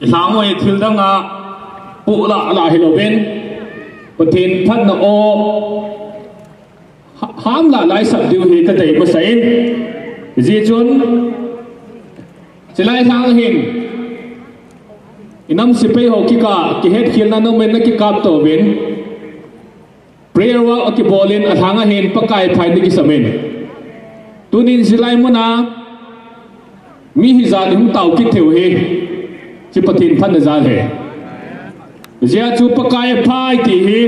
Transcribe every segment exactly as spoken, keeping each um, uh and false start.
Lhang u hi thil dang a poh lah lah hilou vin, Pathen phatna o ha-, ham lah lah isap diu hi ka dei masa in. Hijeh chun, chulai lhang hin, i nam sepai ho kikah, kihetkhelna nom in na kikap tou vin, prayer walk akibol in, alhang a hin Pakai phat na kisam in. Tunin chulai mun a mi hijat in hung tao kit thei u hi, hiche Pathen phatna jal ahi. Hijeh chun Pakai phat ti hi,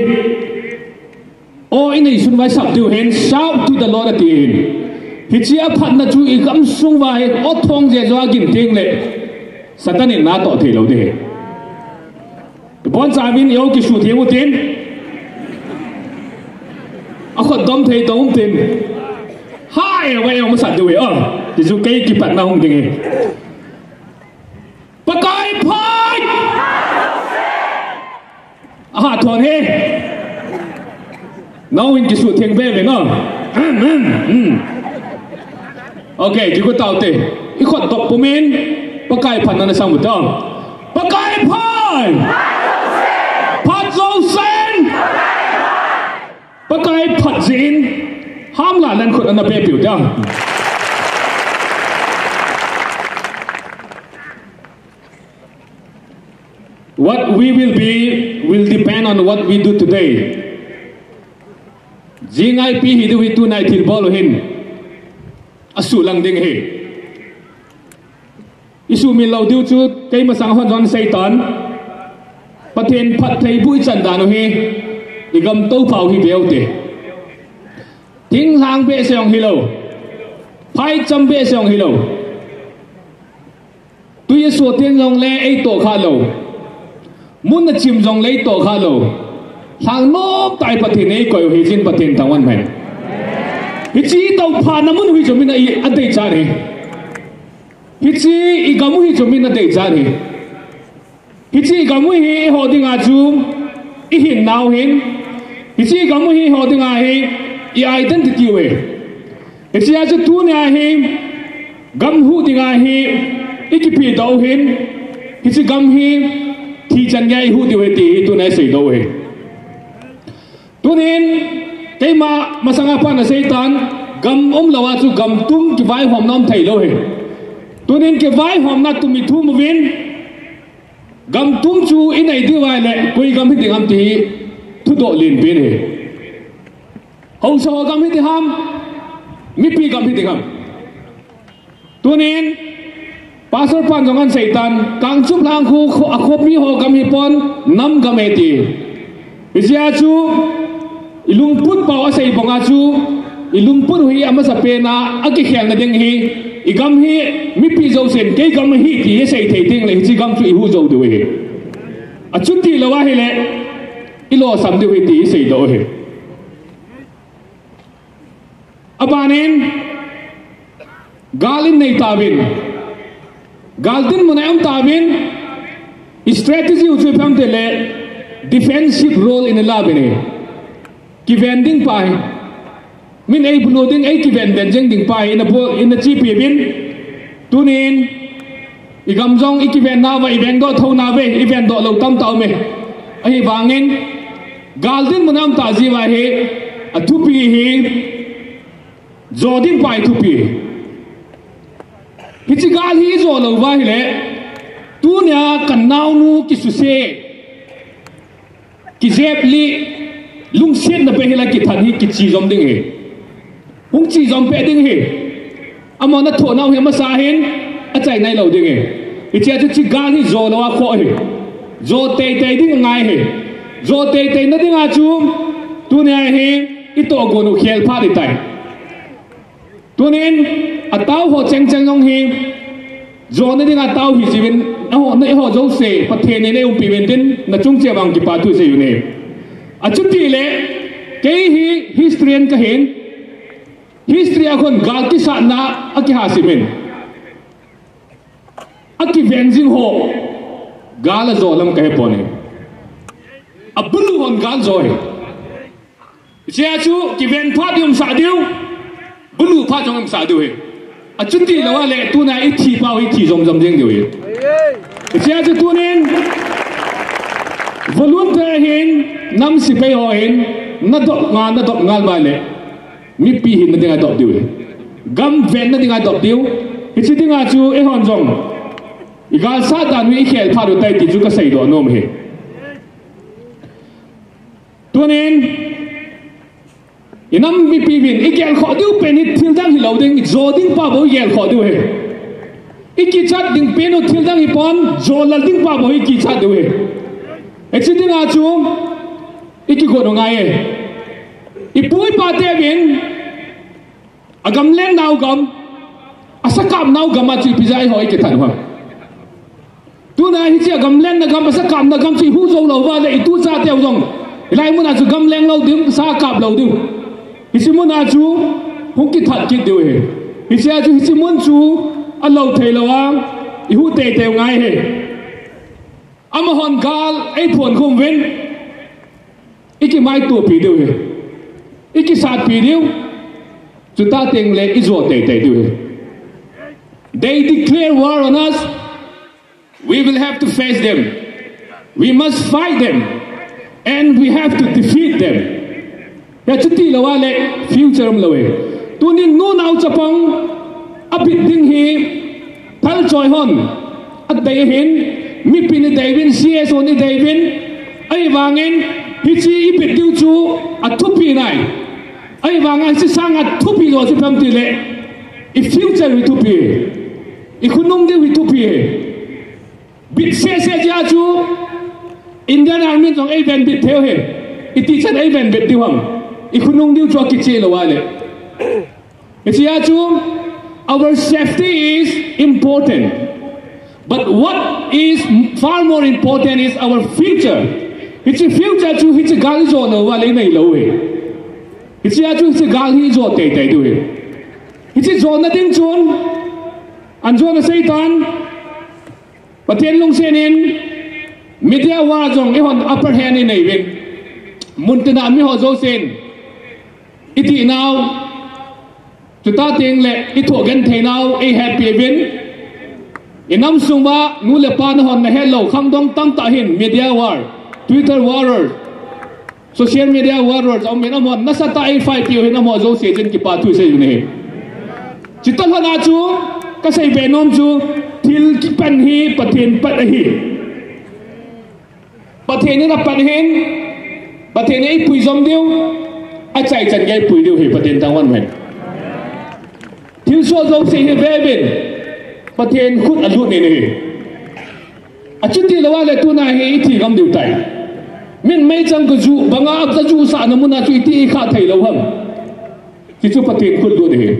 o, i neisun uva isap diu hin, shout to the Lord ati hin. Hiche aphatna chu i gamsung uva hi, o, thong jeh joh a gin teng le, Satan in natoh thei lou ding ahi. Ibonchauvin i o kisutheng u tin. Akhut dom thei toh um tin. Ha, e, va, e, masat diu e, o. Ti chu kei kipatna hung ding e. Pakai phat! Aha, thon he. Nau in kisutheng be be no. Okay, kigo tao te. I khut dop pum in, Pakai phatna na sang u ta. Pakai phat! Phat jousen! Pakai phat jeh in, ham lah lah in khut ana pe piu ta. What we will be will depend on what we do today. Jing a ipi hi diu hi tunai thilbol u hin asuhlang ding ahi. Isuhmil lou diu chu kei masang hon jong seitan. Pathen phattheiboh ichan dan u hi, i gam toh pha u hi ve u te. Thinglhang behseh jong hilou. Phaicham behseh jong hilou. Tui aso teng jongle eitoh kha lou. Mun achim jongle eitoh kha lou. Lhang nom tah a Pathen eikoi u hi jin Pathen thangvah in. Hiche itoh phana mun u hi chu min a i, adei chan ahi. Hiche i gam u hi chu min adei chan ahi. Hiche i gam u hi eiho dinga chu i hinnau ahin. Hiche i gam u hi eiho dinga hi i identity u ahi. Hiche a chu tunia hi gam huh dinga hi i kipedoh u ahin. Hiche gam hi thi chan geiya i huh diu ahi ti hi tunia i seidoh u ahi. Tunin, keima masanga pat na seitan, gam umlou a chu gam tum kivaihomna um thei lou ahi. Tunin kivaihomna tum i thum uvin, gam tum chu i nei diu ahile, koi gam hiding ham ti hi thudoh lenpen ahi. Haosa ho gam hiding ham, mipi gam hiding ham. Tunin, Pastor pan jong ahin seitan, Kangchup lang khu, khu, akhopi ho gam hipon, nam gam ahi ti. Hijeh a chu, i lungput pau asei banga chu, i lungput u hi amasapen a, akikhelna ding ahi, i gam hi, mipi jousen, kei gam ahi ti, isei thei tengle, hiche gam chu i huh jou diu ahi. Achuti lou ahile, i losam diu ahi ti, iseidoh u ahi. Abanin, gal in nei tauvin, gal dinmun a i um tauvin, i strategy u chu ipi ham itile, defensive role in i la uvin ahi. Kiven ding pa hi. Min eibulu ding, eikiven ven jeng ding pa hi, ina bol, ina chepi uvin. Tunin, i gam jong i kiven nauva, i vengdoh thou nauve, i vendoh lou tamtah aume. Ahivangin, gal dinmun a um tah jeh uva hi, athupi hi, jo ding pa hi thupi. Hiche gal hi i jo lou uva ahile, tunia ka naonu kisuse, kijep lih, lungsetna beh hila kithat hi kiche jom ding ahi. Hung che jom peh ding ahi. Amahon athoh nau hi amasa ahin, achai nailou ding ahi. Hichea chu hiche gal hi jo lou a khoh ahi. Jo teitei ding angai ahi. Jo teitei na dinga chu, tunia hi, i tohgon u khel phat ahitai. Tunin, atao ho chengcheng jong hi, jona dinga tao hiji uvin, nangho, nangho jouse, Pathen in eiumpi uvin tin, nachung cheh uva kipathu sei uvin ahi. Achutile, kei hi historian kahin, history a khun gal kisatna akihasim in. Akiven jing ho, gal ajo lam kahepon ahi. Abulu hon gal jo ahi. Hichea chu kiven phat jong umsah diu, bulu phat jong umsah diu ahi. Achuti lou a le tuna ithi pau ithi jom jom jeng diu hi. Hichea chu tunin volunteer hin, nam sepai ho hin, nadop nga, nadop ngal ba le mipi hinna dinga dop diu hi. Gam venna dinga dop diu. Hiche dinga chu eihon jong igalsat dan u ikhel phat u tai ti chu kaseidoh nom hi. Tunin inam mipi vin igel khoh diu pen hi thil dang hilou ding, ijo ding pa bou igel khoh diu hi. Ikichat ding pen u thil dang hipon, jo lal ding pa bou ikichat diu hi. Hiche dinga chu ikigot u ngai e. Ipu ipa te vin agamlen nau gam, asakap nau gam a chu ipi jeh a eiho ikithat u ham? Tuna hiche agamlenna gam, asakapna gam chu ihuh jou lou va le itu chateu jong hilai muna chu gamleng lou diu, sakap lou diu. Hiche muna chu hung kithat kit diu hi. Hichea chu hiche mun chu alou thei lou a ihuh teitei u ngai hi. Amahon gal eiphon khum uvin, ikimaitopi diu hi, ikisatpi diu. Chuta tengle ijo teitei diu hi. They declare war on us. We will have to face them. We must fight them. And we have to defeat them. Hichuti lou a le future umlou e. Tunin nunao chapang abit ding hi thalchoi hon adei ahin, mipin idei uvin, C S O hon idei uvin, ahivangin hiche ibit diu chu athupi nai. Ahivanga hiche sanga thupi jo chu ipi ham tile, i future hi thupi, ikhonung diu hi thupi. Bit sese jeh a chu Indian Army jong eivenbit theiu hi. Itichan eivenbit diu ham? Ikhonung diu chu akicheh lou a le. Hichea chu our safety is important, but what is far more important is our future. Hiche future chu hiche gal ijona uva le ineilou hi. Hichea chu hiche gal hi ijo teitei diu hi. Hiche jona ding chun, anjona seitan, Pathen lungset in media war jong eihon upper hand inei uvin, muntina miho jousen iti nau, chuta tengle ithoh genthei nau eihetpi uvin, inam sunguva nu le pa nahon nahet lou khangdong tamtah hin media war, Twitter warrior, social media warriors aumin, amahon nasatah a eifight piu hin amaho jouse chun kipa thu isei u ahi. Chuti lhona chu kasei be nom chu, thil kipan hi Pathen pat ahi. Pathen in apan ahin, Pathen in eipui jom diu, achaichan gei eipui diu ahi, Pathen thangvah in. Thilsoh jouse hi veuvin, Pathen khut alut in ahi. Achuti louva le tuna hi ithi ngam diu tai. Min meichang kajuh banga kajuhsahna muna chu iti ikhah thei lou ham? Hichu Pathen khut lut ahi.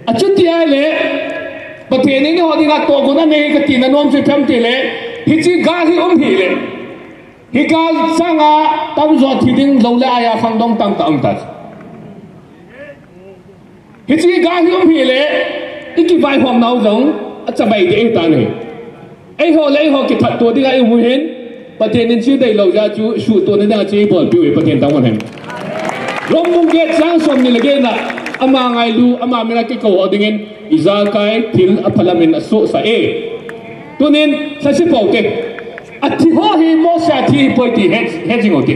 Achuti ahile, Pathen in eiho dinga tohgon anei katina nom chu ipi ham itile, hiche gal hi um hile, hi gal sanga tamjo thi ding lou le aya khangdong tamtah um tai. Hiche gal hi um hile, ikivaihom nau jong achabai ding ahitan ahi. Eiho le eiho kithat to dinga ium u hin, Pathen in chu deilou jeh a chu suhtohna dinga chu eibolpiu ahi, Pathen thangvah in. Rom bung get chang somni le get na, ama ngailu, ama mina kikou ho dingin ijakai thil aphalam in asohsah e. Tunin lhasepa ute, athi ho hi Mose athi ahipoi ti het, het jing ute.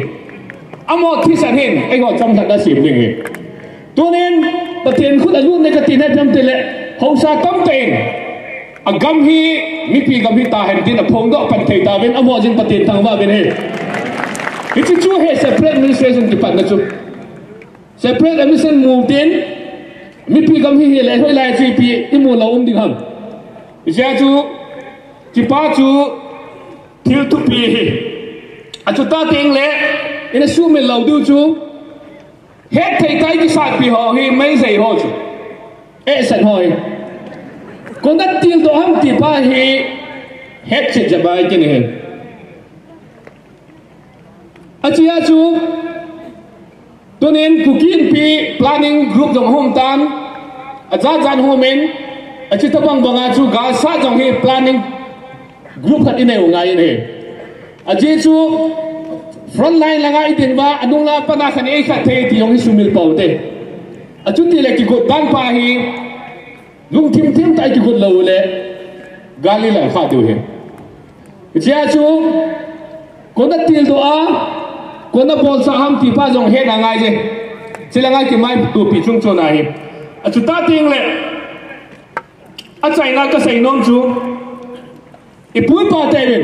Amaho thisan hin eiho chamlhatna sem ding ahi. Tunin Pathen khut alut e katina ipi ham itile, haosa tamtah in agam hi mipi gam hitahen tin aphongdoh pan thei tauvin, amaho jin Pathen thangvah uvin ahi. Hiche chu hi separate administration kipatna chu. Separate administration mu tin, mipi gam hi hile hoilai chu ipi imu lou um ding ham? Hichea chu, hichepa chu thil thupi ahi. Achuti tengle, ina sumil lou diu chu, hetthei tah a ikisatpi ho hi meijei ho chu, ehset ho hi, kona tildoh ham tipa hi hetchet jep a ikin ahi. Achea chu, tunin Kuki Inpi planning group jong ahung um tan, ajat jat in ahung umin, achuti bang banga chu galsat jong hi planning group khat inei u ngai in ahi. Ajeh chu frontline langa idin uva, anung langa pat a khat in eikhat thei ti jong hi sumil pou te. Achutile kigot dan pa hi, Lungthim thim tah a kigot lou le, gal i lal kha diu ahi. Hichea chu, kona tildoh a, kona bolsa ham ti pa jong hetna ngai je. Chule ngai kimai tupi chung chon ahi. Achuti teng le, achaina kasei nom chu, i pu i pa teuvin,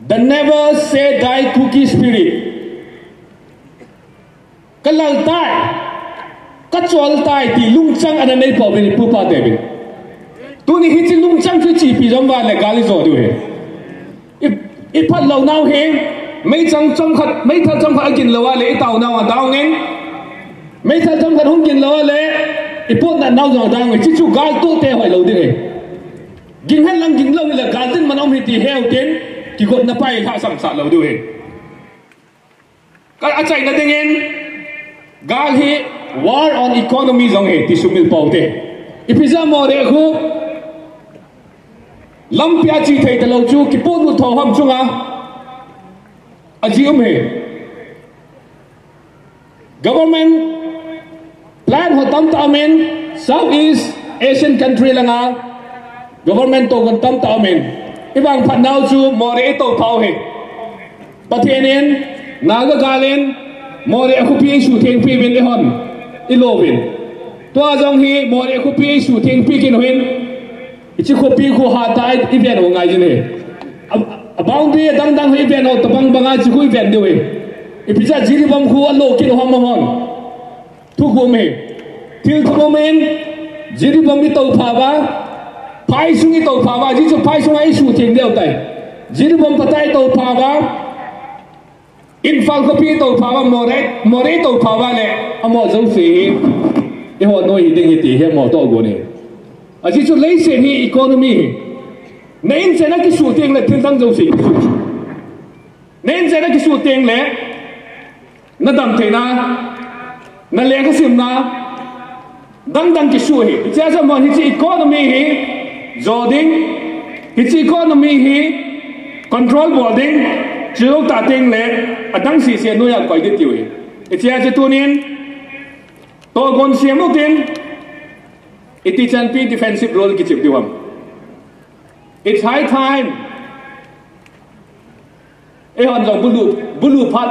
the never say die Kuki spirit. Ka lal tai, ka chol tai ti lungchang ana nei pouvin i pu i pa teuvin. Tuni hiche lungchang chu chepi jom uva le gal i jo diu ahi. I, i phat lou nau hi, meichang chomkhat, meithal chomkhat agin lou a le i tao nau adang in. Meithal chomkhat hung gin lou a le, i potna nau jong adang in. Hiche chu gal toh te hoi lou ding ahi. Ging hen lang ging lou hile gal dinmun um ahi ti heu tin, kigotna pa i lhahsam sah lou diu ahi. Ka achaina dingin, gal hi war on economy jong ahi ti sumil pou te. Ipi jeh a Moreh khu, lampi a che thei talou chu, kipohnu tho ham chunga, ajeh um ahi. Government plan ho tamtah umin, Southeast Asian country langa government tohgon tamtah umin. I vangphat nau chu Moreh i toupha u ahi. Pathen in, Naga gal in, Moreh a khopi i suthengpi uvin eihon, i lo uvin. Tua jong hi Moreh a khopi i suthengpi kit uvin. Hiche khopi khu hatah a i ven u ngai jin ahi. A, a boundary adang dang hi i ven u tabang banga hiche khu i ven diu ahi. Ipi jeh a Jiribam khu alo kit u ham hon. Thuguh um ahi. Thil thum um in, Jiribam i toupha uva, phaisung i toupha uva, hiche chu phaisung a i sutheng diu tai. Jiribam phatah a i toupha uva, Imphal khopi i toupha uva, Moreh, Moreh i toupha uva le, amaho jouse hi, eiho noi hi ding ahi ti hi amaho toh agon ahi. Ajeh chu leiset hi economy ahi. Na inchen a kisuh teng le thil dang jouse kisuh chu. Na inchen a kisuh teng le, na dam theina, na lekha simna, dang dang kisuh ahi. Hichea chu amaho hiche economy hi jo ding, hiche economy hi control bol ding, chujou tah teng le, adang sese a noi a koi ding tiu ahi. Hichea chu tunin, tohgon sem u tin, iti chanpi defensive role kichep diu ham. It's high time. Eihon jong bulu, bulu phat.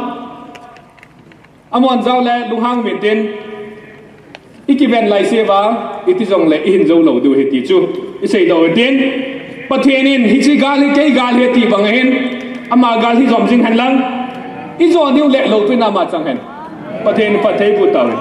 Amahon jao le lunghang uvin tin. I kiven laise uva, iti jong le i hin jou lou diu ahi ti chu. I seidoh uvin tin. Pathen in hiche gal hi kei gal ahi ti bang ahin. Ama gal hi jom jing hen lang. I jo diu le lou tuina ama chang hen. Pathen in phatthei boh tahen.